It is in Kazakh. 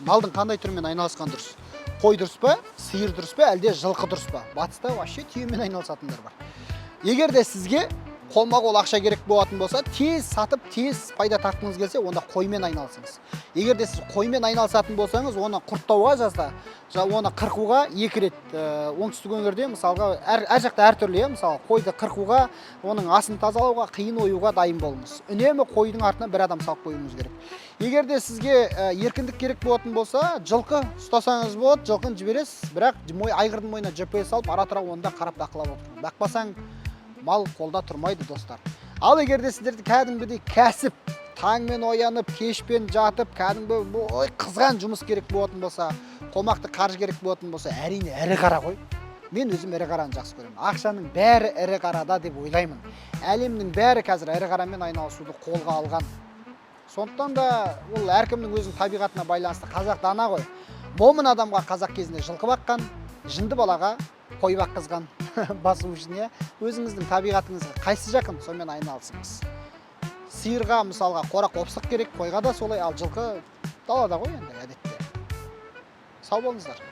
Малдың қандай түрімен айналысқан дұрыс? Қой дұрыс па, сиыр дұрыс па, әлде жылқы дұрыс па? Батыста вообще түйемен айналысатындар бар. Егер де сізге қолма-қол ақша керек болатын болса, тез сатып, тез пайда тапқыңыз келсе, онда қоймен айналысыңыз. Егер де сіз қоймен айналысатын болсаңыз, оны құрттауға жазда, оны қырқуға екі рет, оңтүстік өңірде мысалға әр жақта әртүрлі, иә, мысалы қойды қырқуға, оның асын тазалауға, қиын оюға дайын болыңыз. Үнемі қойдың артына бір адам салып қоюыңыз керек. Егер де сізге еркіндік керек болатын болса, жылқы ұстасаңыз болады, жылқыны жібересіз, бірақ айғырдың мойнына GPS салып, ара-тұра оны да қарап бақылап отырыңыз. Бақпасаң, мал қолда тұрмайды, достар. Ал егер де сіздерді кәдімгідей кәсіп, таңмен оянып, кешпен жатып, кәдімгі ой, қызған жұмыс керек болатын болса, қомақты қаржы керек болатын болса, әрине ірі қара ғой. Мен өзім ірі қараны жақсы көремін. Ақшаның бәрі ірі қарада деп ойлаймын. Әлемнің бәрі қазір ірі қарамен айналысуды қолға алған. Сондықтан да ол әркімнің өзінің табиғатына байланысты. Қазақ дана ғой. Момын адамға қазақ кезінде жылқы баққан, жынды балаға қой баққызған басу үшін, иә. Өзіңіздің табиғатыңызға қайсы жақын, сонымен айналысыңыз. Сиырға мысалға қора қопсық керек, қойға да солай, ал жылқы далада ғой енді әдетте. Сау болыңыздар.